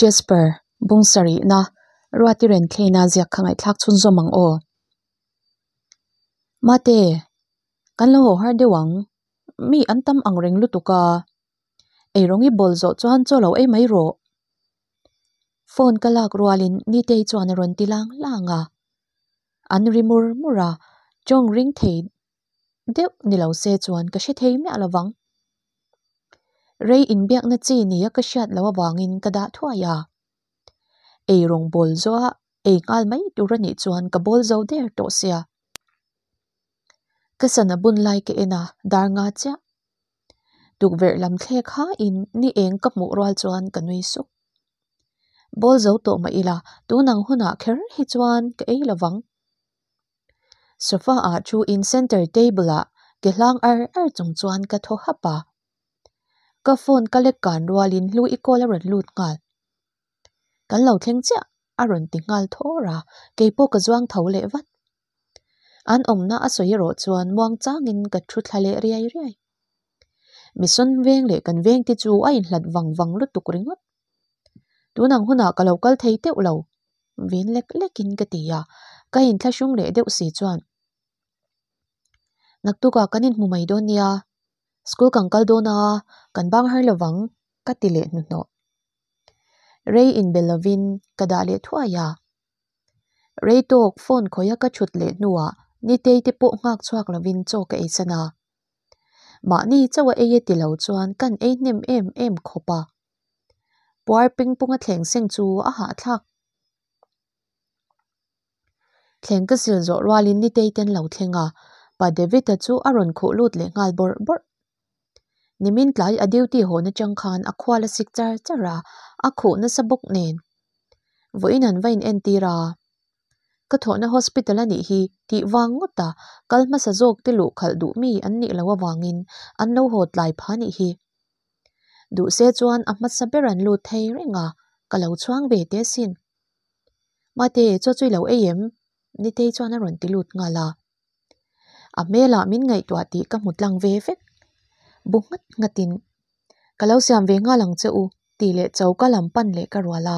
Jasper, bung sarihna, Ruati Renthleina ziak kha ngaihthlak chhunzawm ang aw. Mate, kan lo haw har deuh ang. Mi an tam ang reng lutuk a. Eirawng i bawl zawh chuan chaw lo ei mai rawh. Phone ka lak rualin Nitei chuan a rawn ti lang lang a. An ri mur mur a, tawng ring thei deuh ni lo se chuan ka hre thei miah lovang. Rei inbiakna chi nia ka hriat loh avangin ka dah thuai a. Eirawng bawl zawha ei nghal mai tur a nih chuan ka bawl zo der tawh sia. Ka sana bun lai ka en a, dar nga chiah. Tukverh lam thlek hain ni eng ka hmuh rual chuan ka nui suk. Bawl zo tawh mah ila tunang hunah kher hi chuan ka ei lovang. Sofa ah thu in center table ah ke hlang ar ar chung chuan ka thaw hap a. Ka phone ka lek kan rualin hlu i call a rawn lut nghal. Kan lo thleng chiah a rawn ti nghal thawr a, keipawh ka zuang tho leh vat. An awmna a sawi erawh chuan muang changin ka thu thla leh riai riai. Mission veng leh kan veng te chu a inhlat vang vang lutuk ringawt. Tunang hunah ka lo kal thei teuh lo, vin lek lekin ka ti a, ka inthlahrung leh deuh si chuan. Naktukah kan inhmu mai dawn nia, school kan kal dawn a, kan bang har lovang ka ti leh hnuhnawh. Rei inbe lovin ka dah leh thuai a. Rei tawk phone khawia ka thut leh hnuah Nitei te pawh nghak chhuak lovin chaw ka eisan a. Mahni chauh a ei e ti lo chuan kan ei hnem em em khawp a. Puar ping punga thleng seng chu a hahthlak. Thleng ka sil zawh rualin Nitei ten lo thleng a, Pa David-a chu a rawn khuh lut leh nghal bawrh bawrh. Nimin tlai a duty hawn atang khan a khual a sik char char a, a khuh nasa bawk nen. Vawiin an va in entir a. Ka thawhna hospital a nih hi tih vang ngawt a, kal hmasa zawk te luh khalh duh mi an nih loh avangin an lo haw tlai pha nih hi. Duh se chuan a hmasa ber an lut thei reng a, ka lo chhuang ve teh asin. Mate, chaw chu i lo ei em? Nitei chuan a rawn ti lut nghal a. A hmelah min ngaihtuah tih ka hmu tlang ve vek. Bu nghat nghatin, Ka lo siam ve nghal ang che u tih leh choka lam pan leh ka rual a.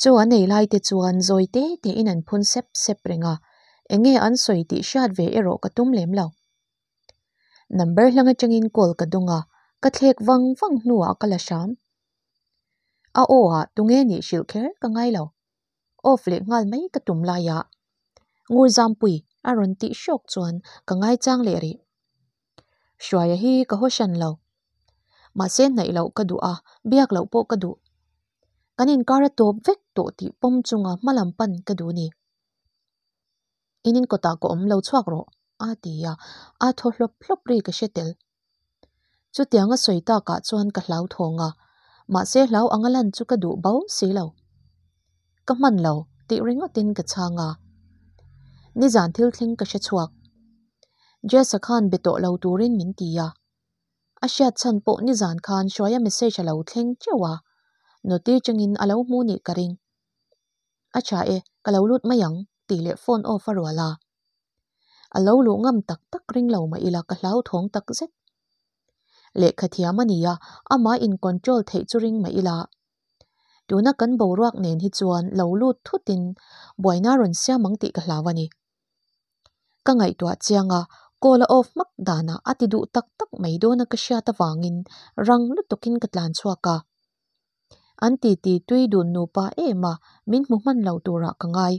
Chu an ei lai te chuan zawi te tein an phun sep sep reng a, eng nge an sawi tih hriat ve erawh ka tum lem lo. Number hlang atangin call ka dawng a, ka thlek vang vang hnuah ka la hram. A aw ah tunge nih hrilh kher ka ngai lo. Off leh nghal mai ka tum laiah Ngurzampui a rawn tih hrawk chuan ka ngaichang leh rih. Hruaia hi ka haw hran lo. Mahse hnaih loh ka duh a, biak loh pawh ka duh. Kan inkar a tawp vek tawh tih pawm chunga hma lam pan ka duh ni. In inkawtah ka awm lo chhuak rawh a ti a, a thaw hlawp hlawp ri ka hre tel. Chutiang a sawi takah chuan ka hlau thawng a, mahse hlau anga lan chu ka duh bo si lo. Ka hman lo tih ringawtin ka chhang a. Nizan thil thleng ka hre chhuak. Jess-a khan be tawh lo turin min ti a. A hriat chhan pawh nizan khan Hruaia message a lo thleng teuh a, noti changin a lo hmu nih ka ring. A tha e, ka lo lut mai ang tih leh phone off a rual a. A lo luh ngam tak tak ring lo mah ila ka hlauthawng tak zet. Lehkha thiam a ni a, amah in control theih chu ring mah ila. Tuna kan boruak nen hi chuan lo lut thutin buaina rawn siam ang tih ka hlau a ni. Ka ngaihtuah chiang a, call a off hmak danah a ti duh tak tak mai dawn a ka hriat avangin rang lutukin ka tlan chhuak a. An titi tui dun nupa em a, min hmu hman lo turah ka ngai.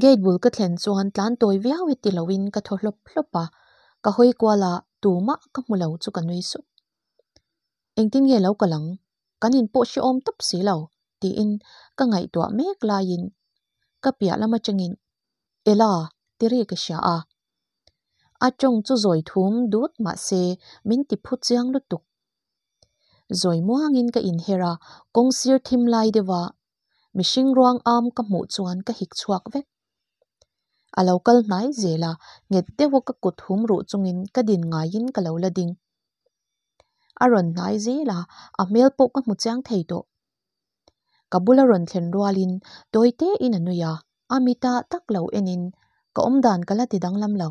Gate bul ka thlen chuan tlan tawi viau e ti loin ka thaw hlawp hlawp a, ka hawi kual a, tumah ka hmu lo chu ka nui sup. Engtin nge lo kal ang? Kan inpawh hrehawm tawp si lo tiin ka ngaihtuah mek laiin ka piah lam atangin Ella ti ri ka hria a. A tawng chu zawi thum dut mahse min ti phu chiang lutuk. Zawi muangin ka inher a, kawng sir thim lai deuha mihring ruang am ka hmuh chuan ka hik chhuak vek. A lo kal hnai zel a, nghet deuha ka kut hum ruh chungin ka din ngaiin ka lo la ding. A rawn hnai zel a, a hmel pawh ka hmu chiang thei tawh. Ka bula rawn thlen rualin tawi tein a nui a, a mitah tak lo enin ka awmdan ka la ti danglam lo.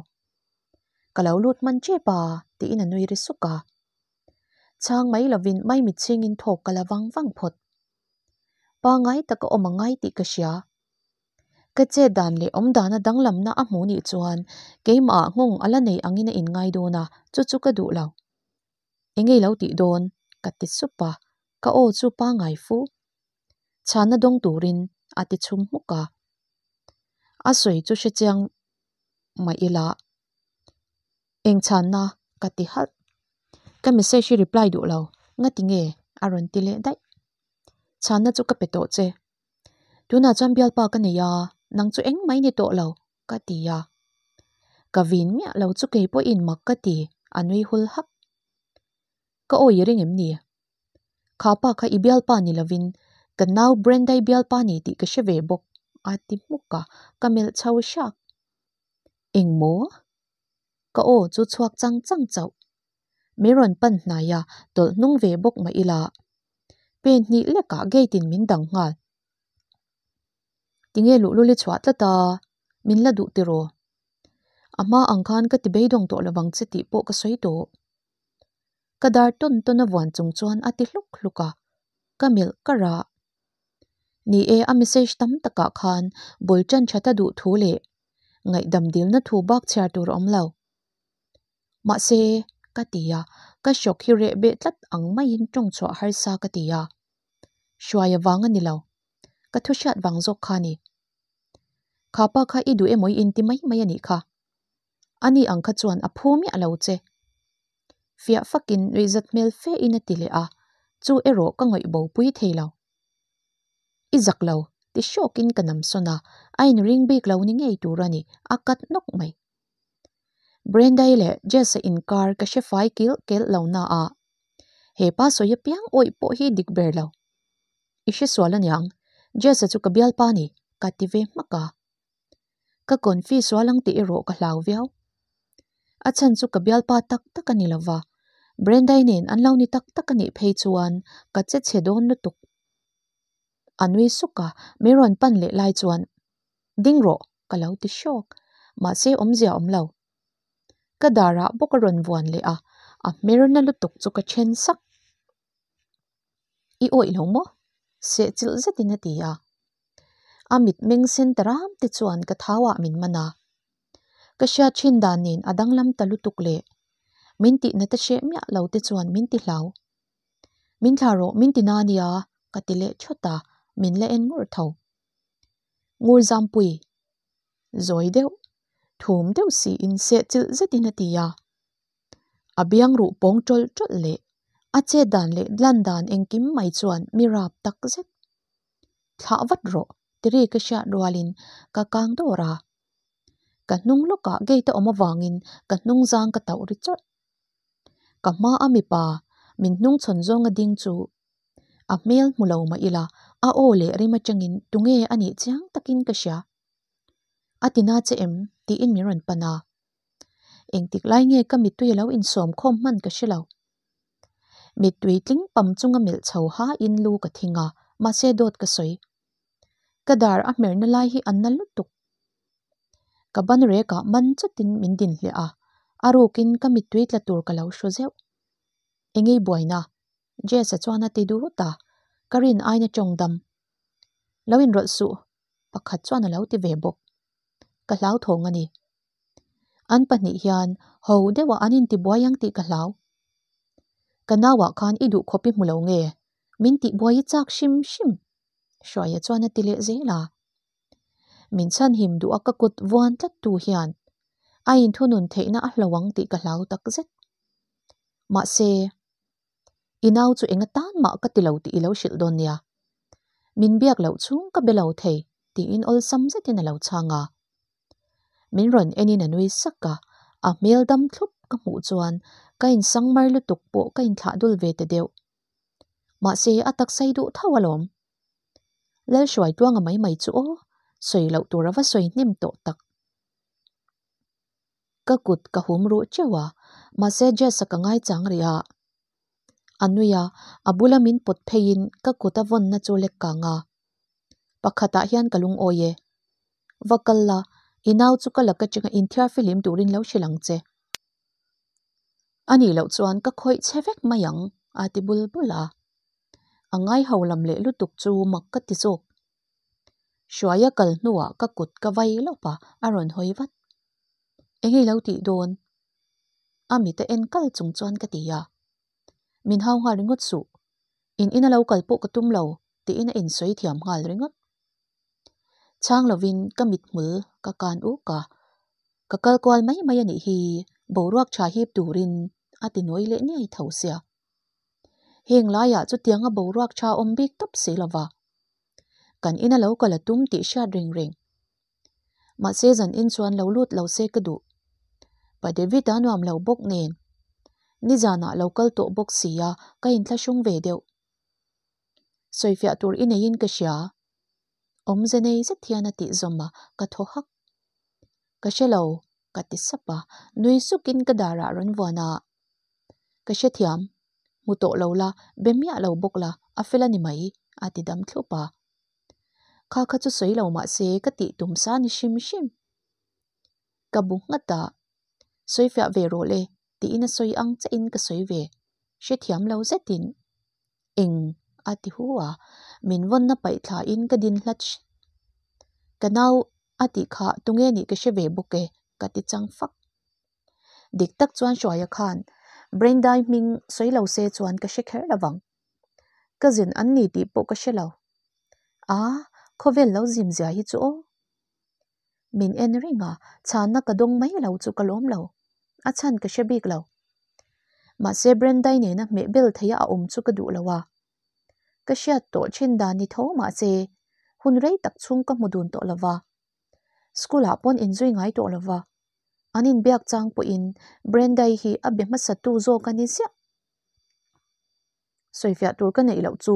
Ka lo lut hman tep a tiin a nui ri suk a. Chhang mai lovin maimitchhingin thawk ka la vang vang phawt. Pangai taka awm a ngai tih ka hria. Ka chet dan leh awm dana danglamna a hmuh nih chuan keimahah nghawng a la nei angin a inngai dawn a, chu chu ka duh lo. Enge i lo tih dawn? ka ti sup a, ka aw chu pangai fu. Chhanna dawng turin a ti chhum hmuk a. A sawi chu hre chiang mah ila eng chhanna ka ti halh. Ka message hi reply duh lo, ngati nge? a rawn ti leh daih. Chhanna chu ka pe tawh che. Tunah chuan bialpa ka nei a, nang chu engmah i ni tawh lo, ka ti a. Ka vin miah lo chu kei pawhin mak ka ti, a nui hul hak. Ka awi i ring em ni? Kha pa kha i bialpa ni lovin ka nau Brenda-i bialpa ni tih ka hre ve bawk, a ti hmuk a, ka melh chho hrak. Engmaw? Ka aw chu chhuak chang chang chauh. Min rawn pan hnai a, tawlh hnung ve bawk mah ila. Pen hnih lekah gate in min dang nghal. Tinge luhlul i chhuah tlat a, min la duh tiraw? A hma ang khan ka ti beidawng tawh lovang che tih pawh ka sawi tawh. Ka dar tawn tawn a vuan chung chuan a ti hluk hluk a, ka melh kar a. Ni e, a message tam takah khan bul tan that a duh thu leh ngaihdam dilna thu bak chhiar tur a awm lo. Mahse, ka ti a, ka hrawk hi reh beh tlat ang maiin tawng chhuah harsa ka ti a. Hruai avang a ni lo, ka thu hriat vang zawk kha a ni. Kha pa kha i duh emaw i inti mai mai a nih kha. Ani ang kha chuan a phu miah lo che. Fiah fakin nuihzat hmel fe in a ti leh a, chu erawh ka ngawih bo pui thei lo. I zak lo, ti hrawkin ka nam sawn a, a inring bik lo ni ngei tur a ni, a kat nawk mai. Brenda-i leh Jess-a inkar ka hre fai kilh kelh lo na a, he pa sawi apiang awih pawh hi dik ber lo. I hre sual aniang, Jess-a chu ka bialpa ni, ka ti ve hmak a. Ka confi sual ang tih erawh ka hlau viau. A chhan chu ka bialpa tak tak a ni lo va, Brenda-i nen an lo ni tak tak a nih phei chuan ka che chhe dawn lutuk. A nui suk a, min rawn pan leh lai chuan, Ding rawh! ka lo ti hrawk. Mahse awmzia awm lo. Ka darah bawk a rawn vuan leh a, a hmerna lutuk chu ka then sak. I awih lo maw? Sehchilh zetin a ti a. A mit meng sen ta ram te chuan ka thauah min man a. Ka hriat thin dan nen a danglam ta lutuk leh min tihna ta hreh miah lo te chuan min ti hlau. Min thlah rawh, min ti na nia, ka ti leh thawt a, min la en ngur tho. Ngur Zampui, zawi deuh, thum deuh siin sehchilh zetin a ti a. A biang ruh pawng tawlh tawlh leh a chet dan leh lan dan engkim mai chuan mi rap tak zet. Thlah vat rawh, ti ri ka hriat rualin ka kang dawr a. Ka hnung lawkah gate a awm avangin ka hnung zang ka tauh ri chawrh. Ka hma a mipa min hnung chhawn zawnga ding chu a hmel hmu lo mah ila a aw leh rim atangin tunge a nih chiang takin ka hria. A ti na che em? tiin min rawn pan a. Engtik lai nge ka mittui a lo insawm khawm hman ka hre lo. Mittui tling pam chunga melh chho hain lu ka thing a, mahse dawt ka sawi. Ka dar a hmerna lai hi a na lutuk. Ka ban rekah man chutin min din hliah a, a rukin ka mittui tla tur ka lo hru zeuh. Engei buaina? Jess-a chuan a ti dut a, ka rin aina tawng dam. Lo inrawlh suh, pakhat chuan a lo ti ve bawk. Ka hlauthawng a ni. An pahnih hian ho deuhah an intibuai ang tih ka hlau. Ka nauah khan i duh khawp i hmu lo nge? Min tihbuai i chak hrim hrim, Hruaia chuan a ti leh zel a. Min chhanhim duh a ka kut vuan tlat tu hian a inthunun theihna a hlo ang tih ka hlau tak zet. Mahse, i nau chu enga tan mah ka ti lo tih i lo hrilh dawn nia. Min biak loh chhung ka be lo thei tiin awlsam zetin a lo chhang a. Min rawn enin a nui sak a, a hmel dam thlup ka hmuh chuan ka insang mar lutuk pawh ka inthlah dul ve ta deuh. Mahse, a taksai duh tho alawm. Lalhruai tuanga mai mai chu aw, sawi loh tur a va sawi hnem tawh tak. Ka kut ka hum ruh teuh a, mahse Jess-a ka ngaichang rih a. A nui a, a bula min pawt pheiin ka kut a vawnna chu lek kang a. Pakhatah hian ka lungawi e. Va kal la, i nau chu ka laka chenga inthiar filim turin lo hrilh ang che. A nih loh chuan ka khawih che vek mai ang, A ti bul bul a. A ngai ho lam leh lutuk chu mak ka ti zawk. Hruaia kal hnuah ka kut ka vai lawp a, a rawn hawi vat. Eng i lo tih dawn? A mit a en kal chung chuan ka ti a. Min hau nghal ringawt suh. In ina lo kal pawh ka tum lo tiin a insawi thiam nghal ringawt. Chhang lovin ka mithmul ka kan uk a, ka kal kual mai mai a nih hi boruak tha hip turin a ti nawi leh niai tho sia. Heng laiah chutianga boruak tha awm bik tawp si lova kan ina lo kal a tum tih hriat reng reng. Mahse zan in chuan lo lut lo se ka duh. Pa David a nuam lo bawk nen nizanah lo kal tawh bawk sia ka inthlahrung ve deuh. Sawifiah tur i neiin ka hria. Awmze nei zet hian a tih zawm a, ka thaw hak. Ka hre lo, ka ti sap a, nui sukin ka darah rawn vuan a. Ka hrethiam, hmu tawh lo la, be miah lo bawk la, a fel a ni mai, a ti dam thlup a. Kha kha chu sawi lo mah se ka tih tum sa ni hrim hrim. Ka bu nghat a, sawifiah ve rawh le, tiin a sawi ang chiahin ka sawi ve. Hrethiam lo zetin eng a ti hu a, min vawnna paih thlain ka din hlat hret. Ka nau a tih kha tunge nih ka hre ve bawk e, ka ti chang fak. Dik tak chuan Hruaia khan Brendai hming sawi lo se chuan ka hre kher lo vang. Ka zin an ni tih pawh ka hre lo. A, khawvel lo zim zia hi chu aw. Min en reng a, chhanna ka dawng mai lo chu ka lawm lo. A chhan ka hre bik lo. Mahse Brendai nena hmeh bel theia a awm chu ka duh lo a. Ka hriat tawh thin dan ni tho mahse hun rei tak chhung ka hmu dun tawh lo va. School ah pawn inzui ngai tawh lo va. An inbiak chang pawhin Brendai hi a be hmasa tu zawk a ni ziah. Sawifiah tur ka neih loh chu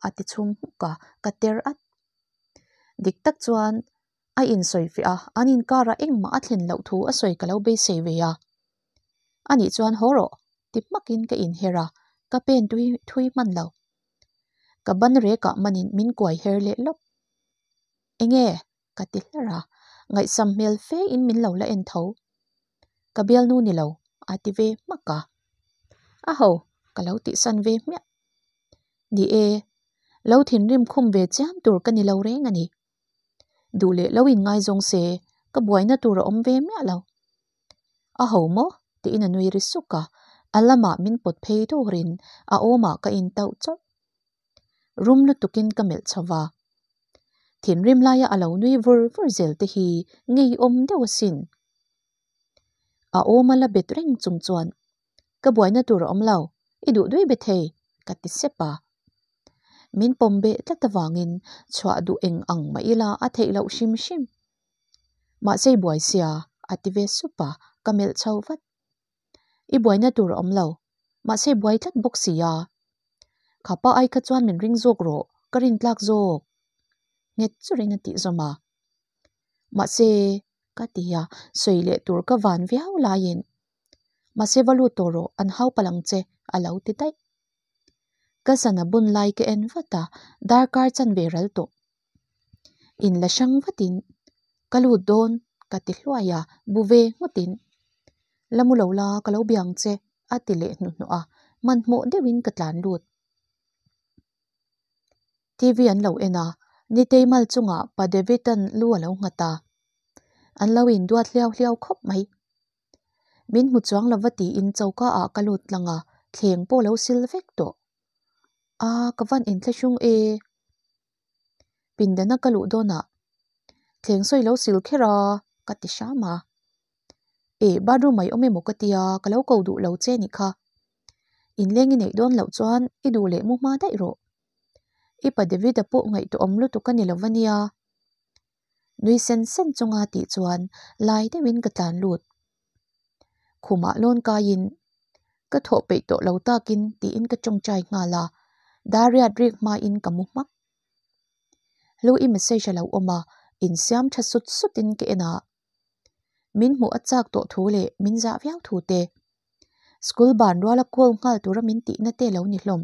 a ti chhung hmuk a, ka ter at. Dik tak chuan a insawifiah a, an inkarah engmah a thlen loh thu a sawi ka lo beisei ve a. Anih chuan haw rawh ti hmakin ka inher a, ka pen tui thui hman lo. Ka ban rekah manin min kuai her leh lawp. Enge? ka ti hlar a, ngaihsam hmel fe in min lo la en tho. Ka bialnu ni lo a ti ve hmak a. A ho ka lo tihsan ve hmiah. Ni e, lo thinrim khum ve chiam tur ka ni lo reng a ni. Duh leh lo inngaizawng se ka buaina tur a awm ve miah lo. A ho maw? tiin a nui ri suk a, a lamah min pawt phei dawrin a awmah ka intauh chawrh. Rum lutukin ka melh chho va. Thinrim laia a lo nui vur vur zel te hi ngeiawm deuh asin. A awm a la bet reng chung chuan ka buaina tur a awm lo, i duh dui be thei, ka ti sep a. Min pawm beh tlat avangin chhuah duh eng ang mah ila a theih loh hrim hrim. Mahse i buai sia, a ti ve sup a, ka melh chho vat. I buaina tur a awm lo, mahse i buai tlat bawk si a. Khapa ai kha chuan min ring zawk rawh, ka rin tlak zawk. Nghet churin a tih zawm a. Mahse, ka ti a, sawi leh tur ka van viau laiin. Mahse va lut tawh rawh, an hau palh ang che, a lo ti daih. Ka sana bun lai ka en vat a, darkar chanve ral tawh. In la hrang vatin, Ka lut dawn, ka ti hluai a, bu ve ngawtin, La mu lo la, ka lo bia ang che, a ti leh hnuhnawh a, hmanhmawh deuhin ka tlan lut. TV an lo en a, Nitei mal chungah Pa David-a'n lu a lo nghat a, an lo induat hliau hliau khawp mai. Min hmu chuang lova tiin choka ah ka lut tlang a, thleng pawh lo sil vek tawh. A, ka van inthlahrung e. Pindana ka luh dawnah thleng sawi lo sil kher a, ka ti hram a. E, bathroom ah i awm emaw ka tia, ka lo ko duh lo che nih kha. Inleng i neih dawn loh chuan i duh leh mu hma daih rawh. I pa David-a pawh ngaihtuahawm lutuk a ni lo va nia. Nui sen sen chunga tih chuan lai deuhin ka tlan lut. Khumah lawn kaiin ka thawh peih tawh lo takin tiin ka tawngtai nghal a, dariat rik hmain ka mu hmak. Lu i message a lo awm a, insiam tha sut sutin ka en a. Min hmuh a chak tawh thu leh min zah viau thu te. School ban ruala call nghal tura min tihna te lo ni hlawm.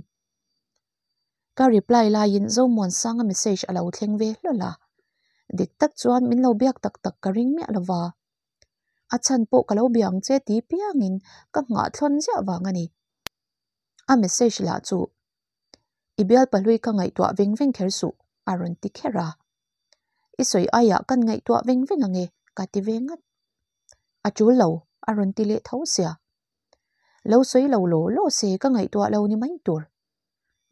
Ka reply laiin Zomuansanga message a lo thleng ve hlawl a, dik tak chuan min lo biak tak tak ka ring miah lova. A chhan pawh ka lo bia ang che ti piangin ka nghah thlawn ziah vang a ni. A message lah chu, I bialpa hlui kha ngaihtuah veng veng kher suh, a rawn ti kher a. I sawi aiah kan ngaihtuah veng veng ange, ka ti ve ngat. A tul lo, a rawn ti leh tho sia. Lo sawi lo law law se ka ngaihtuah lo ni mai tur.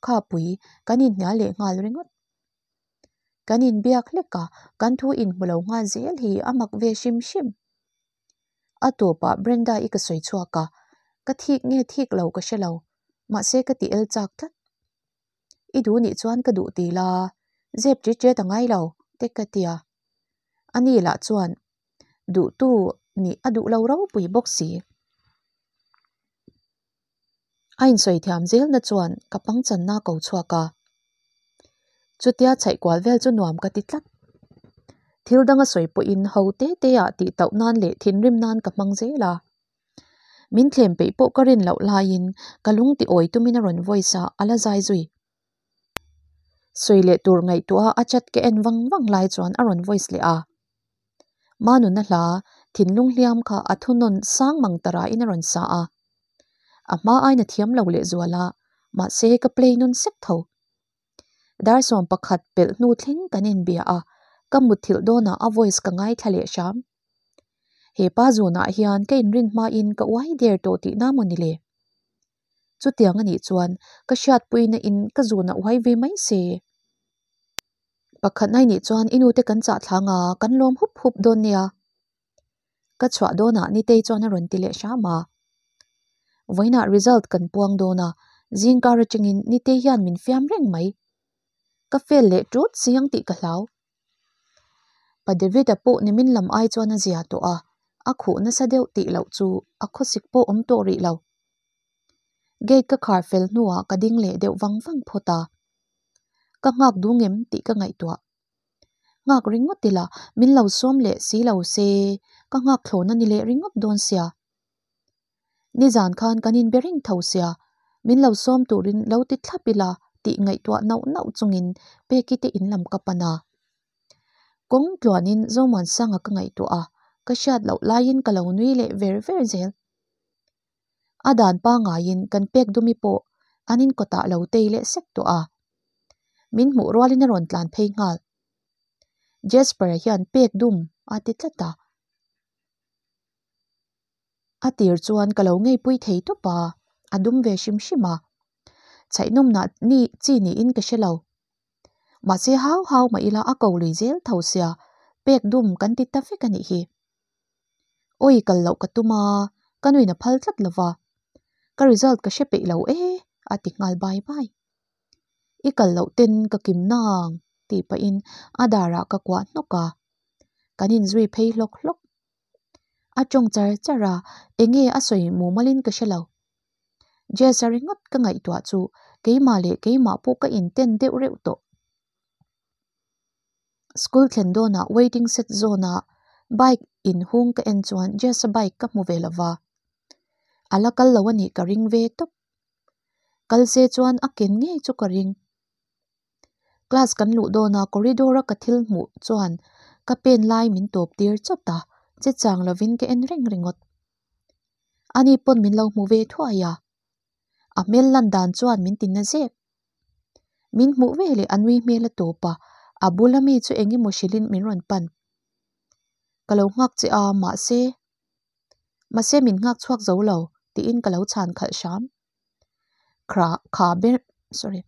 Khapui, kan inhnial leh nghal ringawt. Kan inbiak hlek a, kan thu inhmu lo nghal zel hi a mak ve hrim hrim. A tawpah Brenda-i ka sawi chhuak a, ka thik nge thik lo ka hre lo, mahse ka ti el chak tlat. I duh nih chuan ka duh ti la, zep ṭi ṭet a ngai lo, te ka ti a. Ani lah chuan duhtu nih a duh lo ropui bawk si. A insawi thiam zelna chuan ka pangchanna ko chhuak a. Chutia chhaih kual vel chu nuam ka ti tlat. Thil danga sawi pawhin ho te te ah tih tauh nan leh thinrim nan ka hmang zel a. Min thlem peih pawh ka rin loh laiin ka lung ti awi tumin a rawn voice a, a la zai zui. Sawi leh tur ngaihtuah a chat ka en vang vang lai chuan a rawn voice leh a. Manuna hla thinlung hliam kha a thunawn sang mang ta rahin a rawn sa a. A hma aina thiam lo leh zual a, mahse ka play nawn sek tho. Dar 11 pelh hnu thleng kan inbia a, ka mutthilh dawnah a voice ka ngaithla leh hram. He pa zunah hian ka inrin hmain ka uai der tawh tihna maw ni le? Chutiang a nih chuan ka hriatpuina in ka zunah uai ve mai se. Pakhat nai nih chuan i nute kan chah thlang a, kan lawm hup hup dawn nia. Ka chhuah dawnah Nitei chuan a rawn ti leh hram a. Vawiinah result kan puang dawn a, zingkar atangin Nitei hian min fiam reng mai. Ka fail leh tut chiang tih ka hlau. Pa David-a pawh nimin lam ai chuan a zia tawh a, a khuh nasa deuh tih loh chu a khawsik pawh awm tawh rih lo. Gate ka khar fel hnuah ka ding leh deuh vang vang phawt a. Ka nghak duh ngem tih ka ngaihtuah. Nghak ringawt ila min lo sawm leh si lo se ka nghak thlawn a ni leh ringawt dawn sia. Nizan khan kan inbe reng tho sia, min lo sawm turin lo ti thlap ila tih ngaihtuah nauh nauh chungin Peki te in lam ka pan a. Kawng tluanin Zomuansanga ka ngaihtuah a, ka hriat loh laiin ka lo nui leh ver ver zel. A dan pangaiin kan pek dumi pawh an inkawtah lo tei leh sek tawh a. Min hmuh rualin a rawn tlan phei nghal. Jasper-a hian pek dum a ti tlat a. A tir chuan ka lo ngeipui thei tawp a, a dum ve hrim hrim a. Chhaihnawmnah ni chi niin ka hre lo. Mahse hau hau mah ila a ko lui zel tho sia, pek dum kan ti ta vek a nih hi. Awi kal loh ka tum a, ka nuin a phal tlat lo va. Ka result ka hre peih lo e, a ti nghal bai bai. I kal loh ten ka kim nang, tih pahin a darah ka kuah hnawk a. Kan inzui phei hlawk hlawk. A tawng char char a, enge a sawi mumalin ka hre lo. Jess-a ringawt ka ngaihtuah chu keimah leh keimah pawh ka inten deuh reuh tawh. School thlen dawnah waiting shed zawnah bike inhung ka en chuan Jess-a bike ka hmu ve lo va. A la kal lo a nih ka ring ve tawp. Kal se chuan a ken ngei chu ka ring. Class kan luh dawna corridor-a ka thil hmuh chuan ka pen lai min tawp tir chawt a, che chang lovin ka en reng ringawt. Ani pawn min lo hmu ve thuai a, a hmel lan dan chuan min ti na zep. Min hmuh ve leh a nui hmel a tawp a, a bula mi chu eng emaw hrilhin min rawn pan. Ka lo nghak che a, mahse, mahse min nghak chhuak zo lo tiin ka lo chhan khalh hram. Kha kha ber sorry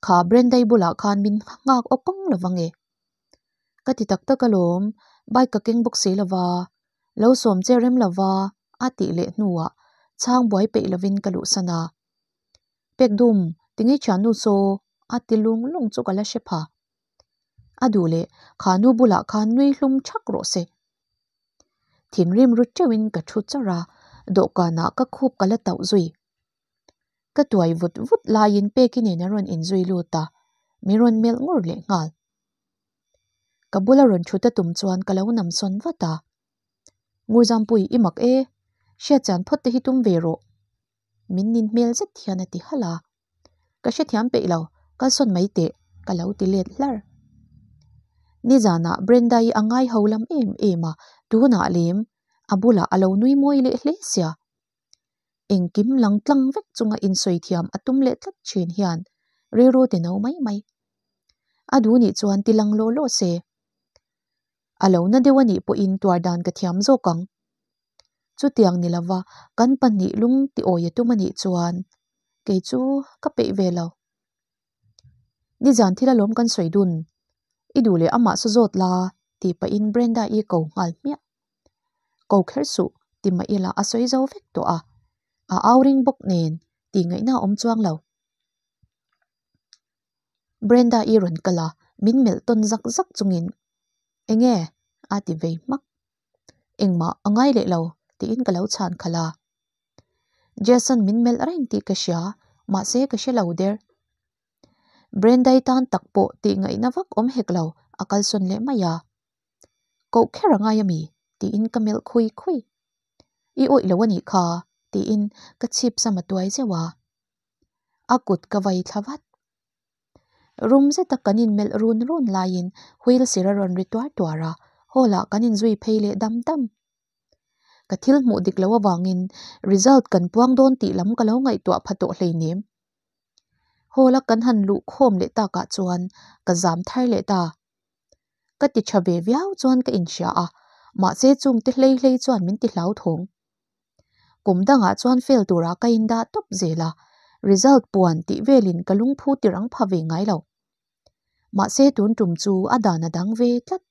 kha Brenda-i bulah khan min nghak awk kawng lo vang e. Ka ti tak tak alawm, bike ka keng bawk si lova, lo sawm che rem lova a tih leh hnuah chhang buai peih lovin ka luhsan a. Pek dum, tinge thiannu saw a ti lung lung chu ka la hre pha. A duh leh kha nu bulah khan nui hlum thak rawh se. Thinrim ru teuhin ka thu chawrh a, dawhkanah ka khup ka la tauh zui. Ka tuai vut vut laiin Peki nen a rawn inzui lut a, min rawn melh ngur leh nghal. Ka bula rawn thut a tum chuan ka lo nam sawn vat a. Ngurzampui i mak e, hriatchian phawt te hi tum ve rawh. Min nin hmel zet hian a ti halh a. Ka hrethiam peih lo, kalsawn mai teh, ka lo ti let hlar. Nizanah Brenda-i a ngai ho lam em em a, tunah lem a bulah a lo nui mawi leh hle sia. Engkim lang tlang vek chunga insawi thiam a tum leh tlat thin hian rilru ti no mai mai. A duh nih chuan ti lang law law se. A lo na deuh a nih pawhin tuar dan ka thiam zawk ang. Chutiang ni lova kan pahnih lung ti awi a tum a nih chuan kei chu ka peih ve lo. Nizan thil alawm kan sawi dun. I duh leh amah saw zawt la tih pahin Brenda-i ko nghal hmiah. Ko kher suh ti mah ila a sawi zo vek tawh a, a au ring bawk nen tih ngaihna a awm chuang lo. Brenda-i rawn kal a, min melh tawn zak zak chungin Enge? a ti vei hmak. Engmah a ngai leh lo tiin ka lo chhan khalh a. Jason min melh reng tih ka hria, mahse ka hre lo der. Brenda-i tan tak pawh tih ngaihna vak awm hek lo, a kalsawn leh mai a. Koh kher a ngai ami? tiin ka melh khui khui. I awih lo a nih kha tiin ka chhip sam a tuai zeuh a. A kut ka vai thla vat. Rum zeta kan inmelh run run laiin wheel sir a rawn ri tuar tuar a, hall ah kan inzui phei leh dam dam. Ka thil hmuh dik loh avangin result kan puang dawn tih lam ka lo ngaihtuah pha tawh hleinem. Hall a kan han luh khawm leh takah chuan ka zam thar leh ta. Ka ti tha ve viau chuan ka inhria a, mahse chungte hlei hlei chuan min ti hlauthawng. Kum dangah chuan fail turah ka indah tawp zel a, result puan tih velin ka lungphu tirang pha ve ngai lo. Mahse tun tum chu a dan a dang ve tlat.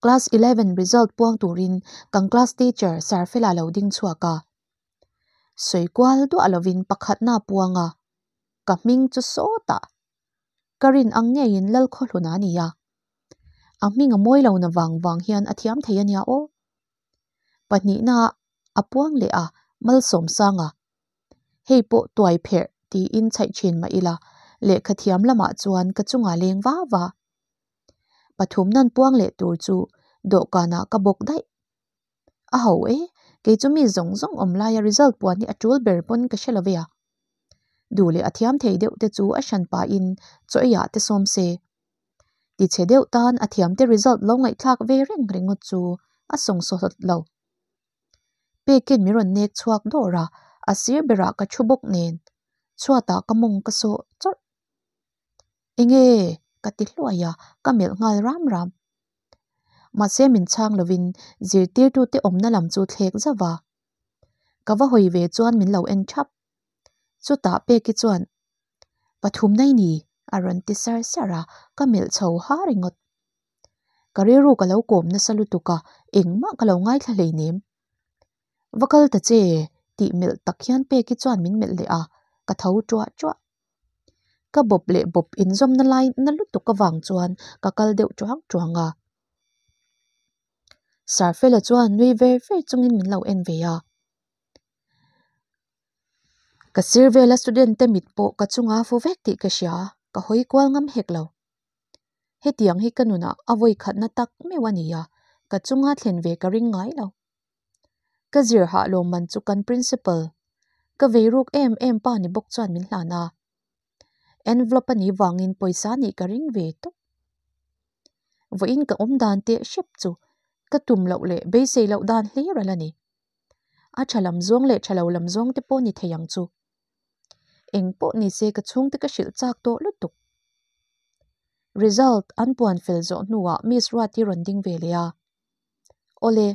Class 11 result puang turin kan class teacher Sir Fela lo ding chhuak a. Sawi kual duah lovin pakhatna a puang a, ka hming chu sawtah ka rin ang ngeiin Lalkhawhluna a ni a. A hming a mawi lo na vang vang hian a thiam thei a nia aw. Pahnihna a puang leh a, Malsawmsanga. Hei pawh tuai pherh tiin chhaih thin mah ila, lehkha thiam lamah chuan ka chungah leng va va. Pathum nan puang leh tur chu dawhkanah ka bawk daih. A ho e, kei chu mi zawng zawng awm laia result puan hi a tul ber pawn ka hre lo ve a. Duh leh a thiam thei deuh te chu a hran pahin chaw eiah te sawm se. Tichhe deuh tan a thiam te result lo ngaihthlak ve reng ringawt chu a sawngsawhlawt lo. Pekin min rawn nek chhuak dawr a, a sir berah ka thu bawk nen chhuatah ka mawng ka sawh chawrh. Enge? ka ti hluai a, ka melh nghal ram ram. Mahse min chhang lovin zirtirtute awmna lam chu thlek zauh a. Ka va hawi ve chuan min lo en thap. Chutah Peki chuan, Pathum nai ni? a rawn ti sar sar a, ka melh chho ha ringawt. Ka rilru ka lo kawm nasa lutuk a, engmah ka lo ngaithla hleinem. Va kal ta che tih melh tak hian Peki chuan min melh leh a, ka tho tuah tuah. Ka bawp leh bawp inzawmna lai na lutuk avang chuan ka kal deuh tuang tuang a. Sarfela chuan nui ver ver chungin min lo en ve a. Ka sir vela student te mit pawh ka chunga fu vek tih ka hria, ka hawi kual ngam hek lo. Hetiang hi ka nunah a vawi khatna tak meuh a ni a, ka chunga thlen ve ka ring ngai lo. Ka zir hah lawmman chu kan principal, ka vei ruk em em pa ni bawk chuan min hlan a. Envelope a nih vangin pawisa nih ka ring ve tawp. Vawiin ka awm dan teh hrep chu ka tum loh leh beisei loh dan hlir a la ni. A tha lam zawng leh tha lo lam zawng te pawh ni thei ang chu. Eng pawh ni se ka chhungte ka hrilh chak tawh lutuk. Result an puan fel zawh hnuah Miss Ruati rawn ding ve leh a. Awle,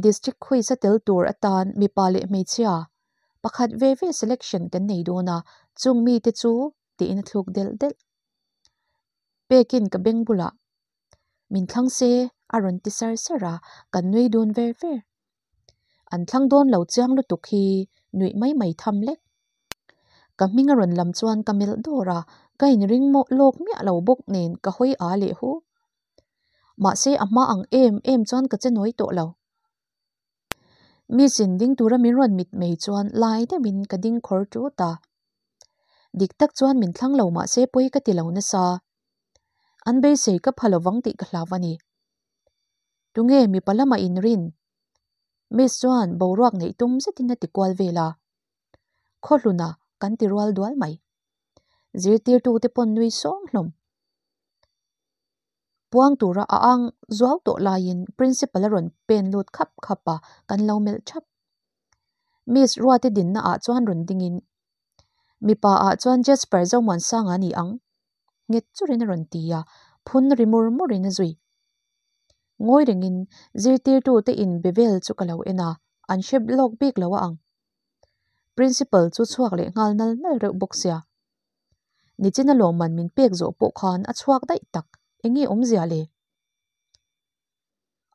District quiz a tel tur atan mipa leh hmeichhia pakhat ve ve selection kan nei dawn a, chung mite chu tiin a thluk delh delh. Pekin ka beng bulah min thlang se a rawn ti sar sar a, kan nui dun ver ver. An thlang dawn lo chiang lutuk hi nuih mai mai tham lek. Ka hming a rawn lam chuan ka melh dawr a, ka inring lawk miah lo bawk nen ka hawi a leh hu. Mahse a hma ang em em chuan ka che nawi tawh lo. Miss in ding tura min rawn mit mai chuan lai deuhin ka ding khawr tut a. Dik tak chuan min thlang lo mahse pawi ka ti lo nasa. An beisei ka pha lovang tih ka hlau a ni. Tunge mipa lamah in rin? Miss chuan boruak neih tum zetin a ti kual vel a. Khawhluna kan ti rual dual mai. Zirtirtute pawn nui sawng hlawm. Puang tura a ang zuau tawh laiin Principal a rawn pen lut khap khap a, kan lo melh thap. Miss Ruati dinna ah chuan rawn dingin, Mipa ah chuan Jasper Zomuansanga a ni ang, nghet churin a rawn ti a, phun ri mur murin a zui. Ngawi rengin zirtirtute inbe vel chu ka lo en a, an hre lawk bik lo a ang. Principal chu chhuak leh nghal nal nal reuh bawk sia. Nichina lawmman min pek zawh pawh khan a chhuak daih tak, eng nge awmzia le?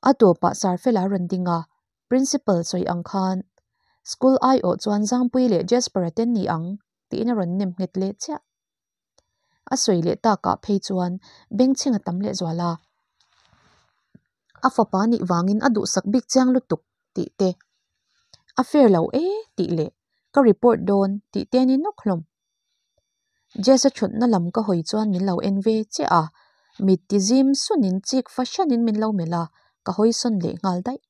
A tawpah Sarfela rawn ding a, Principal sawi ang khan School aiawh chuan Zangpui leh Jasper-a te an ni ang tiin a rawn nem nghet leh chiah. A sawi leh takah phei chuan bengchheng a tam leh zual a. A fapa nih vangin a duhsak bik chiang lutuk tih te, a fair lo e tih leh ka report dawn tih te an inawk hlawm. Jess-a thutna lam ka hawi chuan min lo en ve chiah a, mit ti zim sunin chik fahranin min lo melh a, ka hawi sawn leh nghal daih.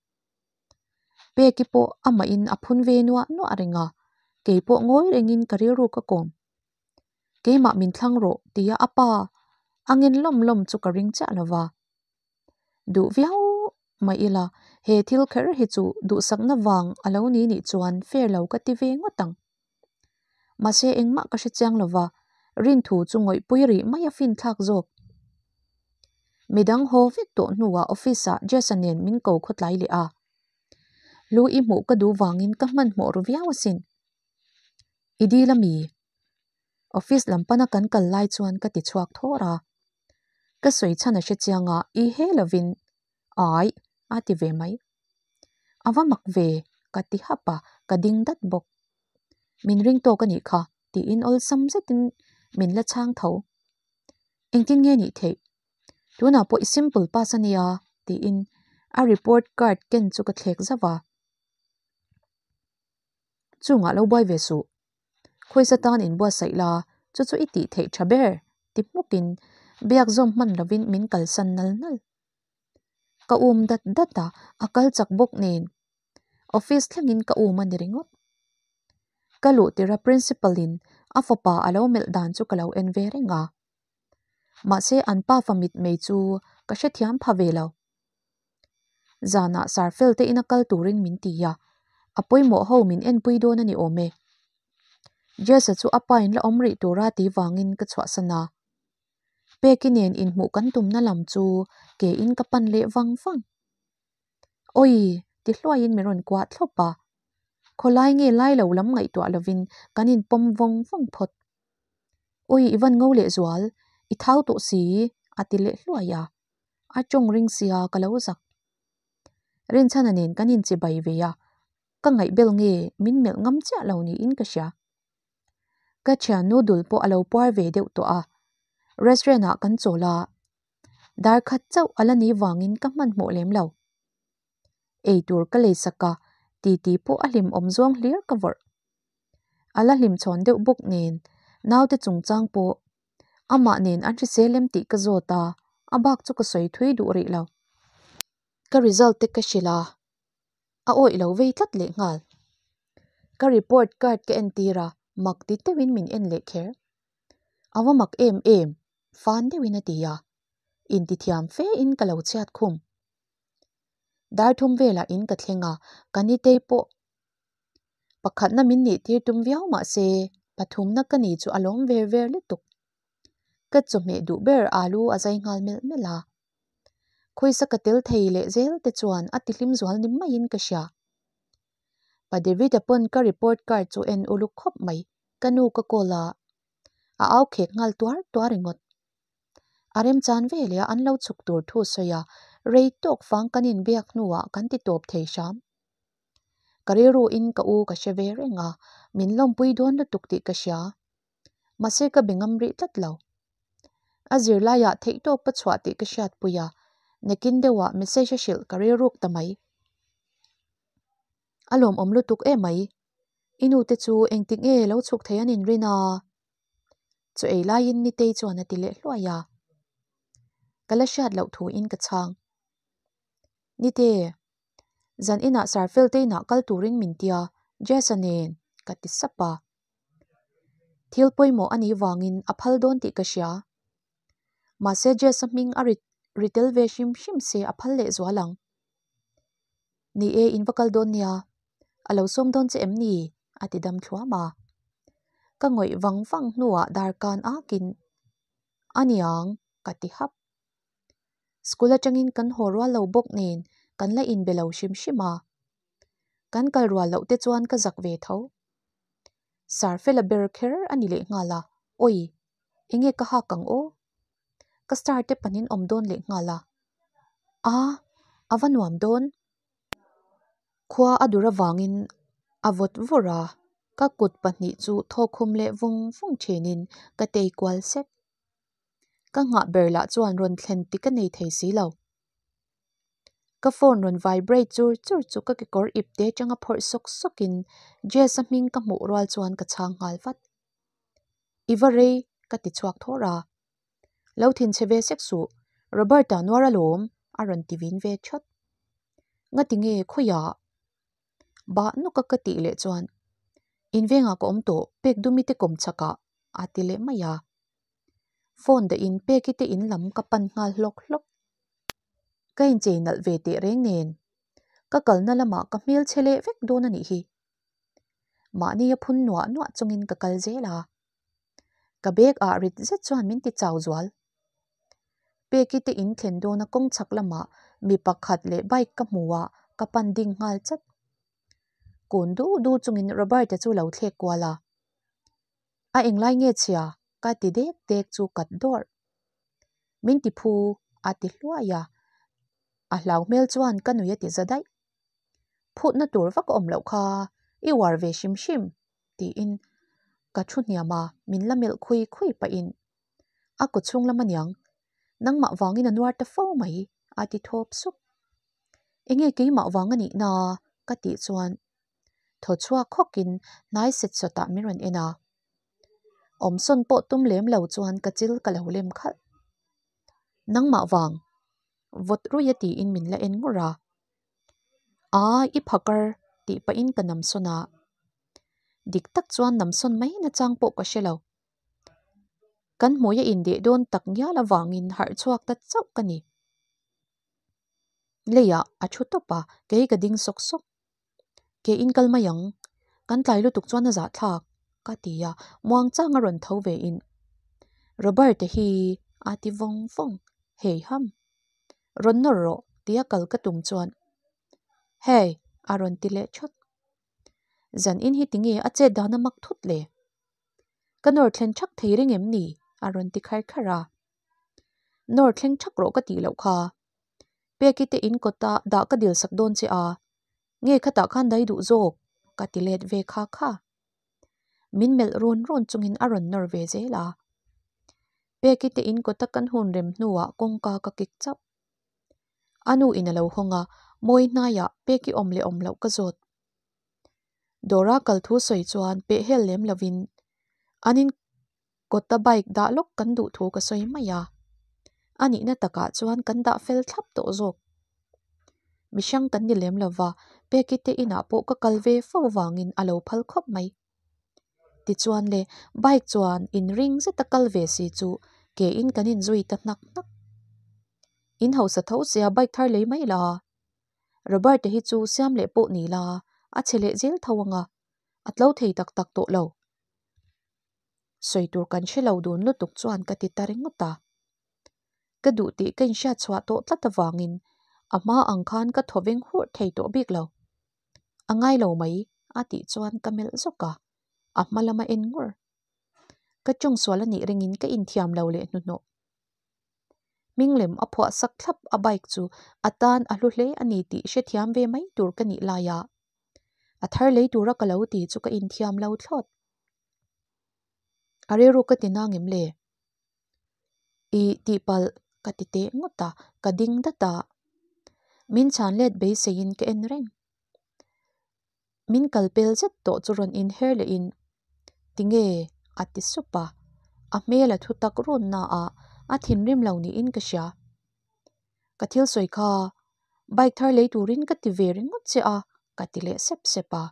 Peki pawh amahin a phun ve nuah nuah reng a, kei pawh ngawi rengin ka rilru ka kawm. Keimah min thlang rawh tia a pa a ngen lawm lawm chu ka ring chiah lo va. Duh viau mah ila he thil kher hi chu duhsakna vang a lo ni nih chuan fair lo ka ti ve ngawt ang. Mahse engmah ka hre chiang lo va, rinthu chu ngawihpui rih mai a finthlak zawk. Midang haw vek tawh hnuah office ah Jess-a nen min ko khawtlai leh a. Lu i hmuh ka duh vangin ka hmanhmawh ru viau asin. I dil ami? Office lam pana kan kal lai chuan ka ti chhuak thawr a. Ka sawi chhan a hre chiang a, i he lovin Aih a ti ve mai. A va mak ve ka ti hap a, ka ding dat bawk. Min ring tawk a nih kha tiin awlsam zetin min la chhang tho. Engtin nge nih theih? Tunah pawh i simple pass a nia tiin a report card ken chu ka thlek zauh a. Chungah lo buai ve suh. Khawisa tan inbuatsaih la, chu chu i tih theih tha ber ti hmukin biak zawm hman lovin min kalsan nal nal. Ka um dat dat a, a kal chak bawk nen office thlengin ka um a ni ringawt. Ka luh tirh a principal in a fapa a lo melh dan chu ka lo en ve reng a. Mahse an pa fa mitmei chu ka hrethiam pha ve lo. Zanah Sarfel te ina kal turin min ti a, a pawimawh ho min enpui dawn a ni awm e. Jess-a chu a pa in la awm rih tura ti vangin ka chhuahsan a. Peki nen inhmuh kan tumna lam chu ke in ka pan leh vang vang. Awi! ti hluaiin min rawn kuah thlawp a. Khawlai nge lai lo lam ngaihtuah lovin kan inpawm vawng vawng phawt. Awi i van ngo leh zual, i thau tawh si a ti leh hluai a. A tawng ring sia ka lo zak. Rinchhana nen kan inchibai ve a, ka ngaihbel nge min melh ngam chiah lo niin ka hria. Ka thian noodle pawh a lo puar ve deuh tawh a, restaurant ah kan chawl a, dar khat chauh a la ni vangin ka hmanhmawh lem lo. Eitur ka lei sak a, titi pawh a hlimawm zawng hlir ka vawrh. A la hlimchhawn deuh bawk nen naute chungchang pawh amah nen an hrisel em tih ka zawt a, a bak chu ka sawi thui duh rih lo. Ka result te ka hrilh a, a awih lo vei tlat leh nghal. Ka report card ka entir a, mak ti deuhin min en leh kher. A va mak em em, fan deuhin a ti a, intithiam fe in ka lo chhiat khum. Dar thum velah in ka thleng a, ka nitei pawh pakhatna min nih tir tum viau mah se pathumna ka ni chu a lawm ver ver lutuk. Ka chawhmeh duh ber alu a zai nghal melh melh a. Khawisa ka tel thei leh zel te chuan a ti hlim zual ni maiin ka hria. Pa David-a pawn ka report card chu en uluk khawp mai, ka nu ka call a, a au khek nghal tuar tuar ringawt. A remchan veleh a an lo chhuk tur thu sawi a, rei tawk fang kan inbiak hnuah kan ti tawp thei hram. Ka rilruin ka u ka hre ve reng a, min lawmpui dawn lutuk tih ka hria. Mahse ka be ngam rih tlat lo. A zirlaiah theihtawp ka chhuah tih ka hriatpui a, nakin deuhah message a hrilh ka rilruk ta mai. A lawmawm lutuk em mai. I nu te chu engtik nge lo chhuk thei an inrin a? Chu ei laiin Nitei chuan a ti leh hluai a. Ka la hriat loh thuin ka chhang. Nite, zan inah Sarfel te inah kal turin min tia, Jess-a nen ka ti sap a. Thil pawimawh a nih vangin a phal dawn tih ka hria. Mahse Jess-a hming a ri ri tel ve hrim hrim se a phal leh zual ang. Ni e, in va kal dawn nia. A lo sawm dawn che em ni? a ti dam thluam a. Ka ngawih vang vang hnuah darkan akin, A niang, ka ti hap. School atangin kan haw rual lo bawk nen kan la inbe lo hrim hrim a. Kan kal rual loh te chuan ka zak ve tho. Sir fela ber kher a ni leh nghal a, Awi, enge ka hak ang aw? Ka star te panin awm dawn leh nghal a. A, a va nuam dawn. Khua a dur avangin a vawt vawr a, ka kut pahnih chu thawkkhum leh vung vung thinin ka tei kual sek. Ka nghah ber lah chuan rawn thlen tik a nei thei si lo. Ka phone rawn vibrate chur chur chu ka kekawr ip te atanga phawrh sawk sawkin Jess-a hming ka hmuh rual chuan ka chhang nghal vat. I va rei ka ti chhuak thawr a. Lo thinchhe ve sek suh, Robert-a nuar alawm a rawn ti vin ve thawt. Ngati nge khawiah? Bah nawka ka tih leh chuan In vengah ka awm tawh pek dumi te kawm chakah a ti leh mai a. Phone dah in peki te in lam ka pan nghal hlawk hlawk. Ka inchei nalh ve teh reng nen ka kalna lamah ka hmel chhe leh vek dawn a nih hi. Mahni a phun nuah nuah chungin ka kal zel a. Ka bag ah rit zet chuan min ti chau zual. Peki te in thlen dawna kawng chhak lamah mi pakhat leh bike ka hmu a, ka pan ding nghal chat. Kun du du chungin Robert-a chu lo thlek kual a. A englai nge chhia? ka ti dek dek chu kat dawrh. Min ti phu a ti hluai a, a hlau hmel chuan ka nui a ti za daih. Phutna tur vak a awm loh kha i uar ve hrim hrim tiin ka thu hniam a, min la melh khui khui pahin a kaw chhung lam aniang nangmah vangin a nuar ta fo mai a ti thawp sup. Enge keimah vang a nih na ka tih chuan thaw chhuak hawkin hnai set sawtah min rawn en a. Awmsawn pawh tum lem lo chuan ka chil ka lo lem khalh. Nangmah vang vawt ruih a tiin min la en ngur a. Aa i phakar tih pahin ka namsawn a. Dik tak chuan namsawn mai nachang pawh ka hre lo. Kan hmui a indeh dawn tak ngial avangin harh chhuak ta chauh ka ni. Leiah a thu tawp a, kei ka ding sawk sawk. Ke in kal mai ang, kan tlai lutuk chuan a zahthlak ka ti a, muangchang a rawn tho ve in Robert-a hi a ti vawng vawng, hei ham, rawn nawr rawh tia kal ka tum chuan Hey a rawn ti leh thawt. Zan in hi tinge a chet dan a mak thut le? Ka nawr thlen thak thei reng em ni? a rawn ti khar khar a. Nawr thleng thak rawh ka tih loh kha. Peki te in kawta dah ka dil sak dawn che a, nge khatah khan dai duh zawk? ka ti let ve kha kha. Min melh run run chungin a rawn nawr ve zel a. Peki te in kawta kan hun rem hnuah kawngka ka kik chauh. A nu in a lo hawng a, mawi hnaiah Peki awm leh awm loh ka zawt. Dawra kal thu sawi chuan pehhel lem lovin an in Kawta bike dah lawk kan duh thu ka sawi mai a, a nihna takah chuan kan dah fel thlap tawh zawk. Mihrang kan ni lem lova, Peki te inah pawh ka kal ve fo vangin a lo phal khawp mai. Tichuan le, bike chuan inring zeta kal ve si chu ke in kan inzui ta hnak hnak. In hausa tho sia bike thar lei mai la, Robert-a hi chu siam leh pawh ni la, a chhe leh zel tho anga, a tlo thei tak tak tawh lo. Sawi tur kan hre lo dun lutuk chuan ka ti ta ringawt a. Ka duh tih ka inhriat chhuah tawh tlat avangin a hma ang khan ka thaw veng hurh thei tawh bik lo. A ngai lo mai a tih chuan ka melh zawk a, a hma lama en ngur. Ka tawngsual a nih ringin ka inthiam lo leh hnuhnawh. Hminglem a phuah sak thlap a bike chu a tan a hlu hle a ni tih hrethiam ve mai tur ka nih laia a thar lei tura ka lo ti chu ka inthiam lo thlawt. A rilru ka ti nang em le? Ih tihpalh ka ti teh ngawt a, ka ding dat a. Min chhan let beiseiin ka en reng. Min kal pel zet tawh chu rawn inher lehin Tinge? a ti sup a, a hmel a thu tak run na a, a thinrim lo niin ka hria. Ka thil sawi kha bike thar lei turin ka ti ve ringawt che a ka ti leh sep sep a.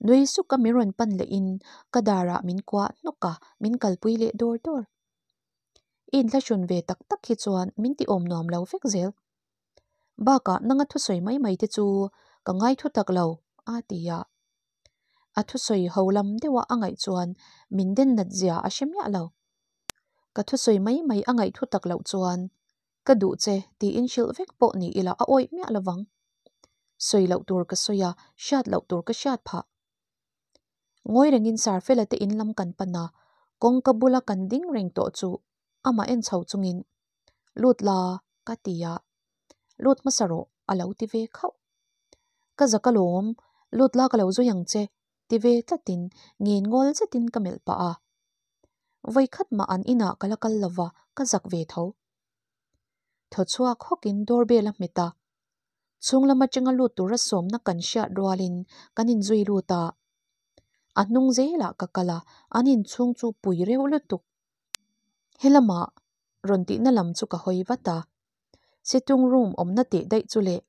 Nui suk a min rawn pan lehin ka darah min kuah hnawk a, min kalpui leh dawr dawr. I inthlahrun ve tak tak hi chuan min ti awm nuam lo vek zel. Bakah nanga thusawi mai mai te chu ka ngai thu tak lo, a ti a. A thusawi ho lam deuha a ngaih chuan min den nat zia a hre miah lo. Ka thusawi mai mai a ngaih thu tak loh chuan ka duh che tiin hrilh vek pawh ni ila a awih miah lovang. Sawi loh tur ka sawi a, hriat loh tur ka hriat phah. Ngawi rengin Sarfela te in lam kan pan a, kawngka bula kan ding reng tawh chu amah en chho chungin, Lut la, ka ti a, Lut hmasa rawh, a lo ti ve khauh. Ka zak alawm, lut la ka lo zui ang che, ti ve tlatin ngen ngawl zetin ka melh pah a. Vawikhat mah an inah ka la kal lova, ka zak ve tho. Thaw chhuak hawkin doorbell a hmet a, chhung lam atanga lut tura sawmna kan hriat rualin kan inzui lut a. A hnung zelah ka kal a, an inchhung chu pui reuh lutuk. Helamah rawn tihna lam chu ka hawi vat a, sitting room awmna teh daih chu leh.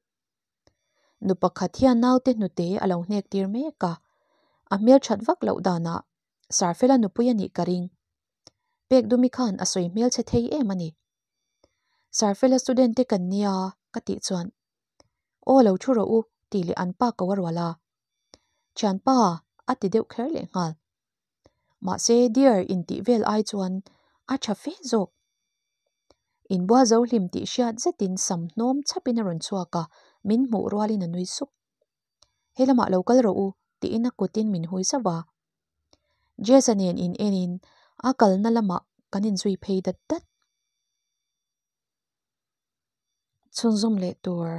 Nu pakhat hian naute hnute a lo hnek tir mek a, a hmelthat vak loh danah Sarfela nupui a nih ka ring. Pek Dumi khan a sawi hmelchhe thei em a ni. Sarfela student te kan nia ka tih chuan Aw lo thu rawh u tih leh an pa ko a rual a. Thianpa a ti deuh kher leh nghal. Mahse dear intih vel ai chuan a tha fe zawk. Inbual zo hlim tih hriat zetin sam hnawm chhapin a rawn chhuak a, min hmuh rualin a nui sup. He lamah lo kal rawh u tiin a kutin min hui zauh a. Jess-a nen in enin a kalna lamah kan inzui phei dat dat. Chhunzawm leh tur.